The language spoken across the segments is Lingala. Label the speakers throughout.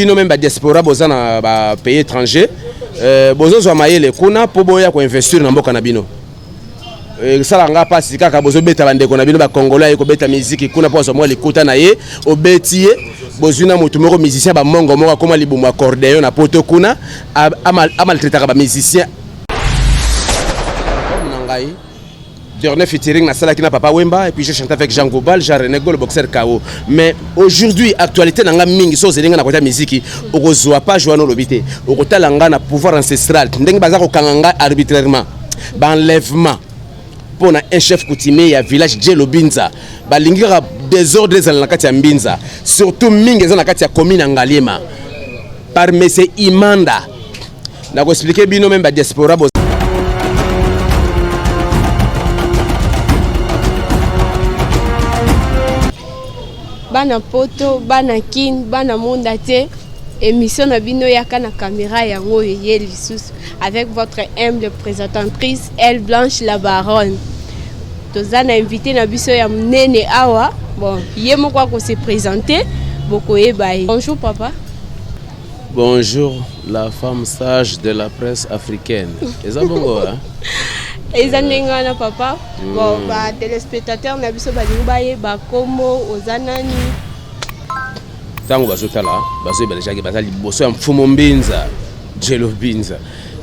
Speaker 1: Bino meme ba diaspora boza na ba pays étranger bozozwa mayele kuna mpo boya koinvestir na mboka na bino. Esalaka nga mpasi kaka bozobeta bandeko na bino bacongolais aye kobeta miziki kuna mpo azwa mwa likuta na ye, obeti ye, bozwi na motu moko musicien bamongo moko akóma libumu accordéon na poto kuna amaltraitaka bamusicien na ngai. Dernier featuring nasalaki na Papa Wemba et puis j'ai chanté avec Jean Goubal, Jean René Gol, boxer KO. Mais aujourd'hui actualité na nga mingi so ozelinga na kota miziki okozwa page wana olobi te, okotala nga na pouvoir ancestral ndenge baza kokanga nga arbitrairement, ba enlèvement mpo na un chef coutumier ya village Djelo Binza, balingi kaka désordre ezala na kati ya Mbinza, surtout mingi eza na kati ya commune ya Ngaliema par monsieur Imanda. Nakoexplike bino meme ba diaspora.
Speaker 2: Bana poto, bana Kin, bana monde te, émission na bino yaka na caméra yango oyo ye lisusu avec votre humble présentatrice Elle Blanche la Baronne. Toza na invité na biso ya monene awa. Bon, ye moko akose présenter, bokoyeba ye. Bonjour papa.
Speaker 1: Bonjour la femme sage de la presse africaine. Eza bongo hein?
Speaker 2: Eza ndenge wana papa. Bon, ba téléspectateur na biso balingi bayeba kombo, oza nani?
Speaker 1: Ntango bazotala bazoyeba deja ke baza liboso ya mfumu Mbinza Djelo Binza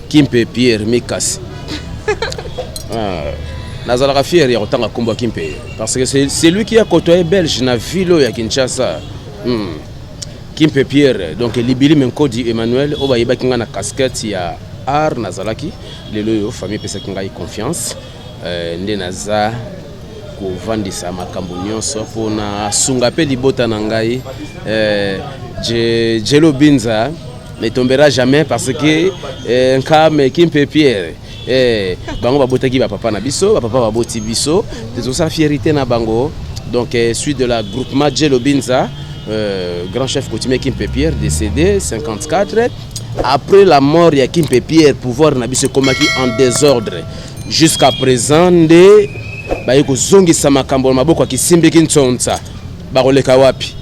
Speaker 1: Kimpe Pierre Mikasi. Ah, nazalaka fier ya kotanga kombo ya Kimpe parce que c'est lui qui a côtoyé Belge na ville oyo ya Kinshasa. Kimpe Pierre, donc Libili Menkodi Emmanuel oyo bayebaki ngai na casquette ya art nazalaki lelo oyo famille epesaki ngai confiance nde naza kovandisa makambo nyonso mpona sunga mpe libota na ngai. Djelo Binza ne tombera jamais parce que Nkame Kimpe Pierre bango babotaki bapapa na biso, bapapa baboti biso, tozosala fierté na bango. Donc suite de la groupement Djelo Binza, grand chef coutumier Kimpe Pierre décédé 54. Après la mort ya Kimpe Pierre, pouvoir na biso ekomaki en désordre jusqu'à présent, nde baye kozongisa makambo na maboko ya Kisimbiki Ntsonsa, bakoleka wapi?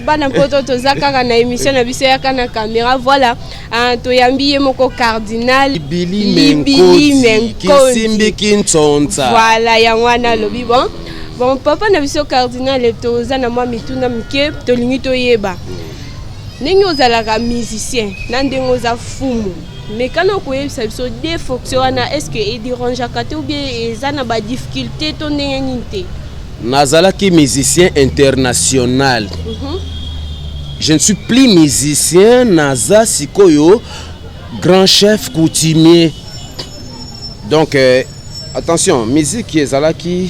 Speaker 2: Bana poto, toza kaka na émission na biso yaka na caméra. Voilà, toyambi ye moko cardinal.
Speaker 1: Libili Menkodi Kisimbiki Ntsonsa.
Speaker 2: Voilà, yango wana alobi. Bon papa na biso cardinal, toza na mwa mituna mike, tolingi toyeba ndenge ozalaka musicien na ndenge oza fumu. Mekana okoyebisa biso deux fonction wana, est ce que edérangeaka te ou bien eza na badifficulté to ndenge nini te?
Speaker 1: Nazalaki musicien international. Je ne suis plus musicien, naza sikoyo grand chef coutumier. Donc attention, musique ezalaki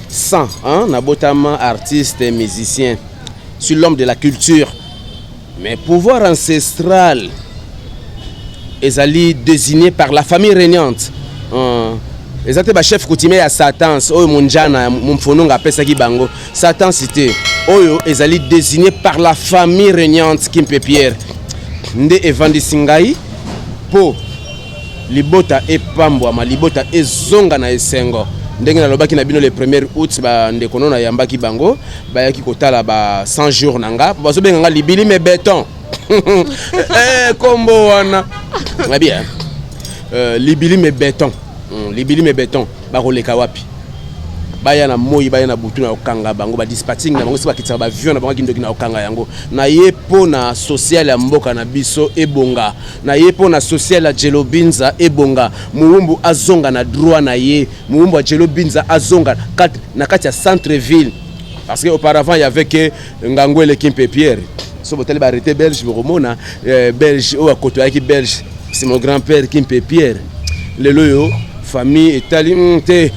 Speaker 1: 100 hein? Nabotama artiste musicien, suis l'homme de la culture, mais pouvoir ancestral ezali désigné par la famille régnante. Eza te bachef coutumier ya satans oyo monjana momfononga apesaki bango satans te. Oyo ezali désigné par la famille régnante Kimpe Pierre nde evandisi ngai mpo libota epambwama, libota ezonga na esengo. Ndenge nalobaki na bino le 1er août, bandeko no nayambaki bango, bayaki kotala ba 100 jours na nga, bazobenga nga Libili me béton. Kombo wana bien, Libili me béton, Libili me béton, bakoleka wapi? Baya na moi, baya na butu, na kokanga bango badispatching na bango soki bakitisaka baavion na bango kindoki na kokanga yango. Na ye mpo na social ya mboka na biso ebonga, na ye mpo na social ya Djelo Binza ebonga, mowumbu azonga na droit na ye, mowumbu ya Djelo Binza azonga na kati ya centre ville, parce que auparavant il y avait que Ngangwele Kimpe Pierre. So botali baarrêté belge, bokomona belge oyo akotoyaki belge, c'est mon grand-père Kimpe Pierre. Lelo oyo famille etali te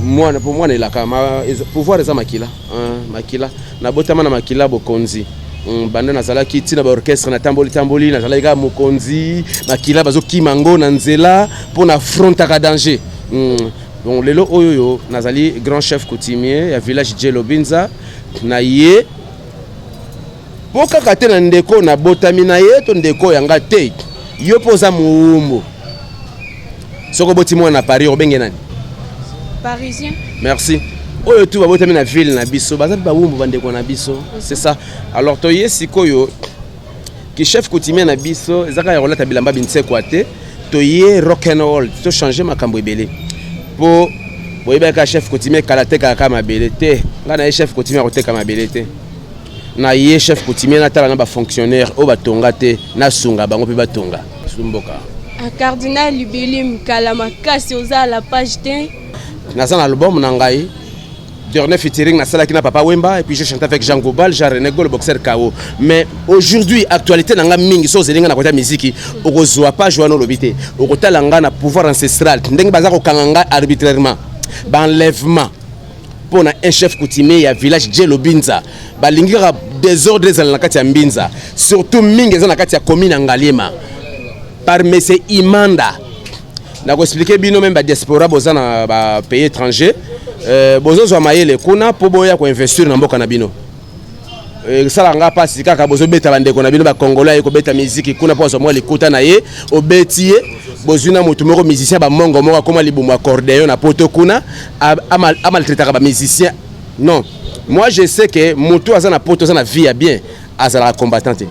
Speaker 1: mwana po mwana elaka pouvoir eza makila, makila nabotama na makila bokonzi. Banda nazalaki ntina baorchestre, natamboli tamboli, nazalaki kaka mokonzi, makila bazokima yango na nzela mpo na affrontaka danger. Donc lelo oyo oyo nazali grand chef coutumier ya village Djelo Binza na ye mpo kaka te na ndeko nabotami na ye to ndeko yanga te. Yo mpo oza mowumbu, soki oboti mwana na Paris, obenge nani?
Speaker 2: Parisien.
Speaker 1: Merci. Oyo tu babotami na ville na biso, baza mpe bawumbu, bandeko na biso, c'est ça. Alors toye sikoyo ki chef coutumier na biso eza kaka ya kolata bilamba binsekwa te. Toye rock and roll, tochange makambo ebele, mpo boyebaki kaka chef coutumier kala atekaka kaka mabele te. Ngai na ye chef coutumier akoteka mabele te. Na ye chef coutumier natala na bafonctionnaire oyo batonga te, nasunga bango mpe batonga su mboka.
Speaker 2: Cardinal Libilim, kala makasi oza à la page te.
Speaker 1: Naza na album na ngai dernier featuring nasalaki na Papa Wemba et puis je chante avec Jean Gobal, Jean René Gol, boxer KO. Mais aujourd'hui, actualité na nga mingi, so ozeli nga na kota miziki, okozwa page wana, olobi te okotala nga na pouvoir ancestral, ndenge baza kokanga nga arbitrairement, baenlèvement mpo na un chef coutumier ya village Djelo Binza. Balingi kaka désordre ezala na kati ya Mbinza, surtout mingi eza na kati ya commune ya Ngaliema par monsieur Imanda. Nakoexpliquer bino, même badiaspora boza na bapays étranger, bozozwa mayele kuna mpo boya koinvestir na mboka na bino. Esalaka nga mpasi kaka bozobeta bandeko na bino bacongolais, aye kobeta miziki kuna mpo azwa mwa likuta na ye, obeti ye. Bozwi na motu moko musicien, bamongo moko akóma libumu accordéon na poto kuna, amaltraitaka bamusicien. Non, moi je sais que motu aza na poto, aza na vie ya bien, azalaka combattant te,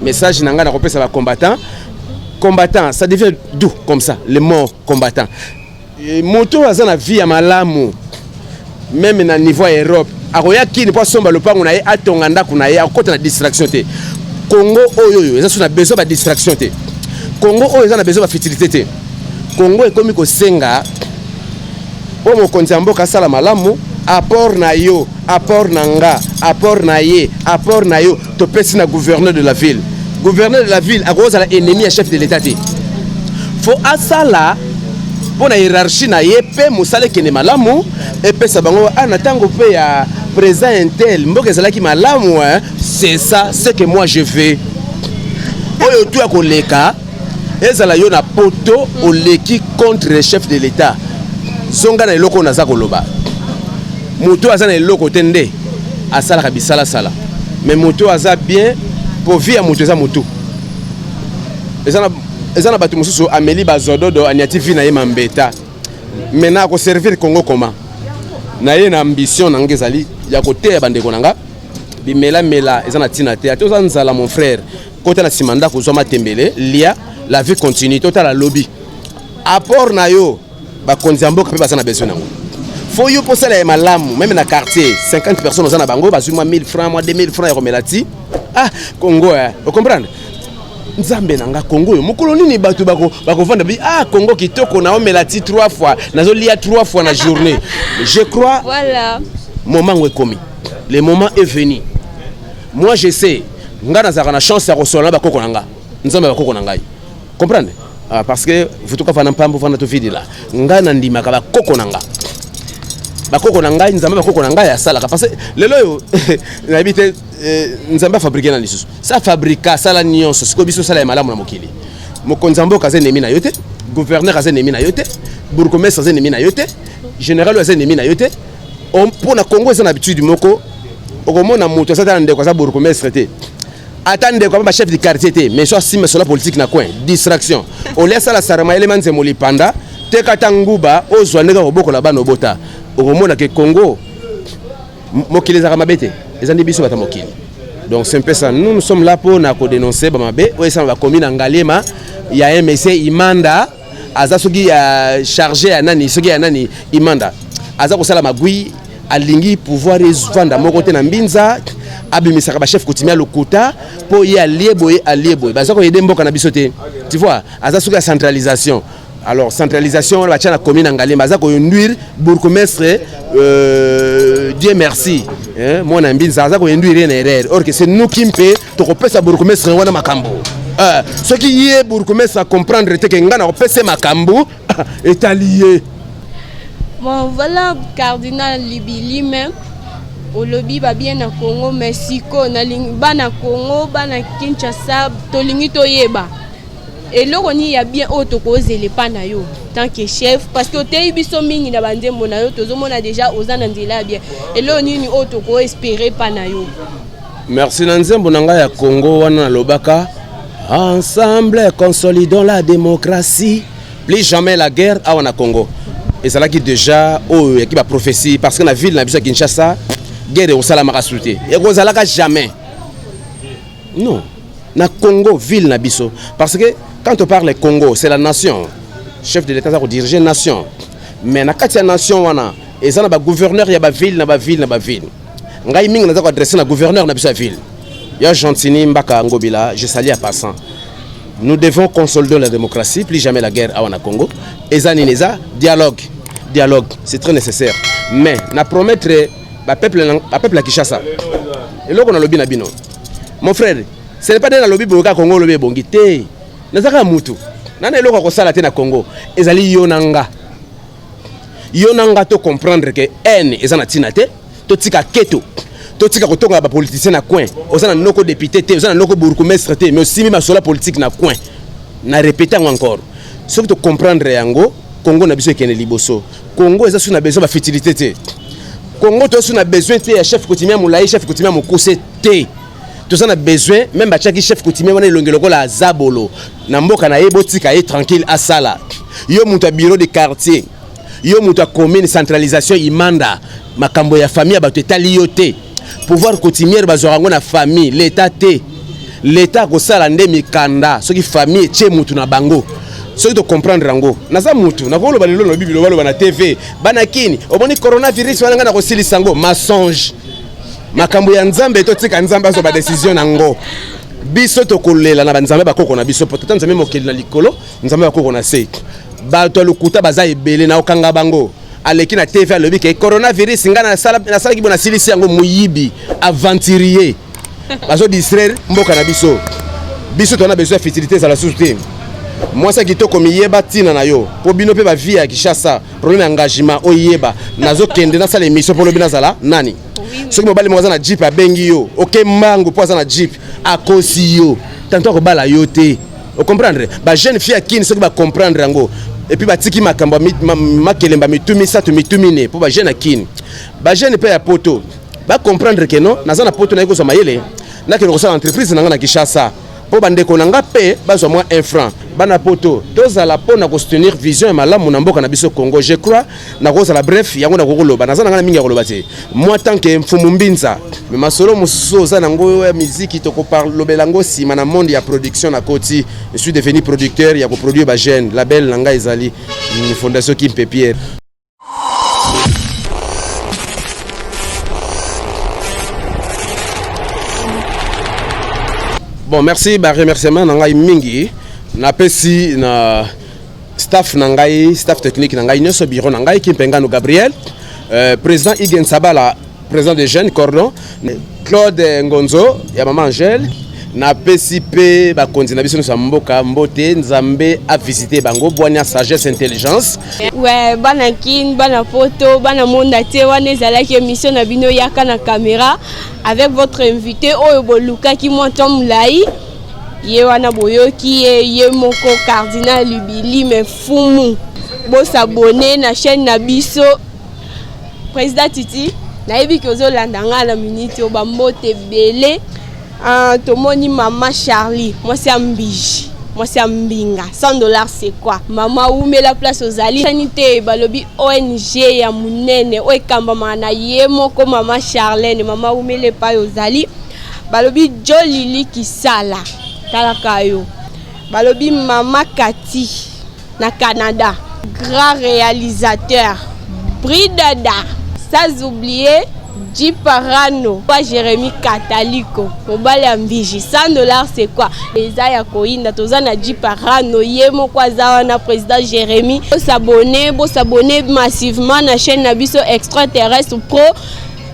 Speaker 1: Message na ngai nakopesa bacombattant, combattant, ça devient doux comme ça, le mot combattant. Moto aza na vie ya malamu, même na niveau ya Europe, akoya kini mpo asomba lopango na ye, atonga ndako na ye, akokɔta na distraction te. Congo oyo oyo eza so na besoin badistraction te. Congo oyo eza na besoin bafutilité te. Congo ekomi kosenga mpo mokonzi ya mboka asala malamu. Apport na yo, apport na nga, apport na ye, apport na yo, topesi na gouverneur de la ville. Gouverneur de la ville akozala ennemi ya chef de l'État te. Faut asala mpo na hiérarchie na ye mpe mosala ekende malamu, epesa bango a na ntango mpe ya président intel, mboka ezalaki malamu, hein? C'est ça ce que moi je veux. Oyo tu ya koleka, ezala yo na poto, oleki contre le chef de l'État, zonga na eloko oyo naza koloba. Moto aza na eloko te nde asalaka bisalasala, mais moto aza bien, po vie ya moto eza motu. Eza na bato mosusu ameli bazododo, aniati vie na ye mambeta. Maintenant akoservir Congo comment? Na ye na ambition na nga ezali ya koteya bandeko na nga, bimelamela eza na ntina te. Ate oza nzala, mon frère, kota na nsima ndako, ozwa matembele, lia, la vie continue. Totala lobi apport na yo. Bakonzi ya mboka mpe baza na besoin nango. Faut yo mpo osala ya malamu, même na quartier, 50 personnes oza na bango, bazwi mwa 1000 francs, mwa 2000 francs ya komela ti. Ah, Congo, eh, ocomprendre? Nzambe na nga, Congo oyo, mokolo nini bato bakovanda bi? Ah, Congo kitoko, naomela ti 3 fois, nazolia 3 fois na journée, je crois.
Speaker 2: Voilà.
Speaker 1: Moment ngo ekomi, le moment est venu. Moi je sais, nga nazalaka na chance ya kosola na bakoko na nga, Nzambe ya bakoko na ngai, comprendre? Ah, parce que vutuka fana mpambo fana tovidila, ngai nandimaka bakoko na nga, bakoko na ngai, Nzambe bakoko na ngai asalaka. Parce que lelo oyo nayebi te, Nzambe afabriquer na lisusu sa fabrika, asala nyonso. Sikoyo biso osala ya malamu na mokili. Mokonzi ya mboka aza ennemi na yo te, gouverneur aza ennemi na yo te, bourgmestre aza ennemi na yo te, général oyo aza ennemi na yo te. Mpo na Congo eza na habitude moko, okomona moto aza ta na ndeko aza bourgmestre te, ata ndeko aba bachef du quartier te, mais so asimba sola politique na coin, distraction. Olia asala sarama, elema nzemo lipanda, teka ata nguba, ozwa ndenge kobokola bana obota. Okomona ke Congo, mokili ezalaka mabe te, eza nde biso bato ya mokili. Donc c'est un peu ça. Nous, nous sommes là pour na kodénoncer bamabe oyo esala bakomi na Ngaliema ya mc Imanda. Aza soki ya chargé ya nani, soki ya nani, Imanda aza kosala magui, alingi pouvoir evanda moko te na Mbinza. Abimisaka bachef coutumier ya lokuta mpo ye alie boye, alie boye, baza koaider mboka na biso te, tu vois. Aza soki ya centralisation. Alors centralisation wana batia na commune ya Ngaliema, aza koinduire bourgmestre, Dieu merci, hein, mwana Mbinza aza koinduire ye na erreur. Or que c'est nous qui mpe tokopesa bourgmestre wana makambo. Soki ye bourgmestre acomprendre te ke ngai nakopesa ye makambo, etali ye.
Speaker 2: Bon voilà, cardinal Libilime, olobi babien na Congo, mais sikoyo nalingi bana Congo, bana Kinshasa, tolingi toyeba eloko nini ya bien oyo tokozela epa na yo tant que chef, parce que oteyi biso mingi na banzembo na yo, tozomona déjà oza na nzela ya bien. Eloko nini oyo tokoespérer epa na yo?
Speaker 1: Merci. Na nzembo na ngai ya Congo wana nalobaka: ensemble consolidons la démocratie, plus jamais la guerre awa na Congo. Ezalaki déjà oyo yaki ba prophétie, parce que na ville na biso ya Kinshasa, guerre ekosalamaka su te, ekozalaka jamais. Non, na Congo, ville na biso, parce que quand on parle Congo, c'est la nation. Chef de l'État aza kodiriger nation, mais na kati ya nation wana eza na bagouverneur ya baville na baville na baville. Ngai mingi naza koadresser na gouverneur na biso ya ville ya Gentini Mbaka Ngobila. Je salue en passant. Nous devons consolider la démocratie, plus jamais la guerre awa na Congo. Eza nini? Eza dialogue. Dialogue, c'est très nécessaire. Mais na promettre bapeuple ya Kinshasa eloko nalobi na bino, mon frère, ce n'est pas nde nalobi boye kaka Congo olobi ebongi te. Naza kaka mutu nana, eloko ya kosala te na Congo. Ezali yo na nga, yo na nga to comprendre ke haine eza na ntina te. Totika keto, totika kotonga bapoliticien na coin. Oza na noko député te, oza na noko bourgmestre te, mais osimbi masolo ya politique na coin. Na répéter yango encore, soki tocomprendre yango, Congo na biso ekende liboso. Congo eza su na besoin bafutilité te. Congo toza su na besoin te ya chef coutumier molai, chef coutumier mokuse te. Toza na besoin même batiaki chef coutumier wana elongi lokola azabolo na mboka na ye, botika ye tranquille asala. Yo moto ya bureau de quartier, yo moto ya commune, centralisation imanda, makambo ya famille ya bato etali yo te. Pouvoir coutumière bazwaka yango na famille, l'État te. L'État akosala nde mikanda soki famille etie mutu na bango. Soki tocomprendre yango, naza mutu nakoloba lelo, nalobi bilobaloba na TV bana kini, omoni coronavirus wana, ngai nakosilisa yango. Mensonge. Makambo ya Nzambe, totika Nzambe azwa badécision nango. Biso tokolela na banzambe bakoko na biso, po tata Nzambe mokeli na likolo, Nzambe bakoko na se. Bato ya lokuta baza ebele na okanga bango. Aleki na TV, alobi ke coronavirus, ngai nasalaki bo, nasilisi yango. Moyibi, aventurier, bazodistraire mboka na biso. Biso tona besoin ya futilité ezala susu te. Mwasi ya kitoko, miyeba ntina na yo, mpo bino mpe bavie ya Kinshasa, problème ya engagement. Oyeba nazokende nasala émission mpo lobi nazala nani. Soki mobali moko aza na jeep, abengi yo, oke mbangu mpo aza na jeep, akosi yo, tanto akobala yo te. Ocomprendre? Bajeune fille ya Kini, soki bacomprendre yango et puis batiki makambo ya makelemba mitu misato, mitu mine, mpo bajeune ya Kini, bajeune mpe ya Poto bacomprendre ke non, naza na Poto, naye kozwa mayele, nakende kosala entreprise na nga na Kinshasa mpo bandeko na nga mpe bazwa mwa 1 franc. Bana Poto, tozala mpo na kosoutenir vision ya malamu na mboka na biso Congo. Je crois nakozala bref, yango nakokoloba. Naza na ngai na mingi ya koloba te, moi tant que Mfumu Mbinza. Me masolo mosusu oza nango ya miziki, tokolobela yango nsima. Na monde ya production nakoti, je suis devenu producteur ya koproduire bajeune. Label na ngai ezali Fondation Kimpe Pierre. Bon, merci. Baremerciement na ngai mingi napesi na staff na ngai, staff technique na ngai nyonso, bureau na ngai, Kimpengano Gabriel, président Igen Sabala, président des jeunes cordon, Claude Ngonzo ya mama Angèle. Napesi mpe bakonzi na biso nyonso ya mboka mbote. Nzambe avisite bango, bwania, sagesse, intelligence.
Speaker 2: Ouais, bana Kin, bana Poto, bana monde entier, wana ezalaki émission na bino Yaka na caméra avec votre invité oyo bolukaki mwa ntan molai. Ye wana, boyoki ye, ye moko cardinal Lubili. Me fumu, bos'abonner na chaîne na biso. Président Titi, nayebi ke ozolanda ngai na miniti oyo, bambote ebele. Tomoni mama Charlie, mwasi ya mbiji, mwasi ya mbinga, 100 $, c'est quoi? Mama, umela place ozali sani te. Balobi ONG ya monene oyo ekambamaka na ye moko mama Charlene. Mama, umela epai ozali. Balobi Jolili Kisala, talaka yo. Balobi mama Kati na Canada, grand réalisateur Bridada, sans oublier Jiparano pa Jérémy Kataliko, mobali ya mbiji. 100 $, c'est quoi? Eza ya koyinda. Toza na Jiparano, ye moko aza wana, président Jérémy. Bos'abonner, bos'abonner massivement na chaîne na biso Extraterrestre Pro.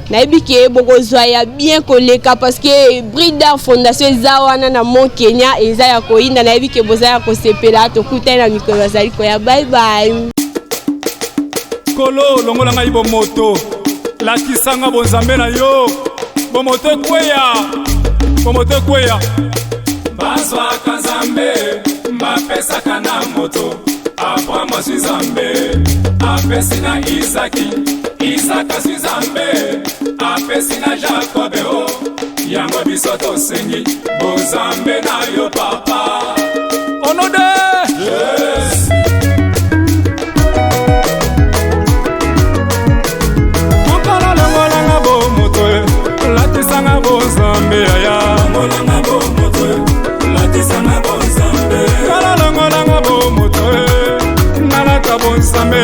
Speaker 2: Nayebi ke bokozwa ya bien koleka, parce que Bridar Fondation eza wana na Mont Kenya, eza ya koyinda. Nayebi ke boza ya kosepela. Tokutani na mikolo bazali koya. Bye bye.
Speaker 3: Kolo, longola ngai bomoto, lakisanga bonzambe na yo. Bomoto ekweya, bomoto ekweya. Bazwaka Nzambe, bapesaka na moto. Abraham azwi Nzambe, apesi na Izaki. Isaka azwi Nzambe, apesi na Jakobe. O yango biso tosengi bonzambe na yo, papa, au nom de Jésus. Nzambe.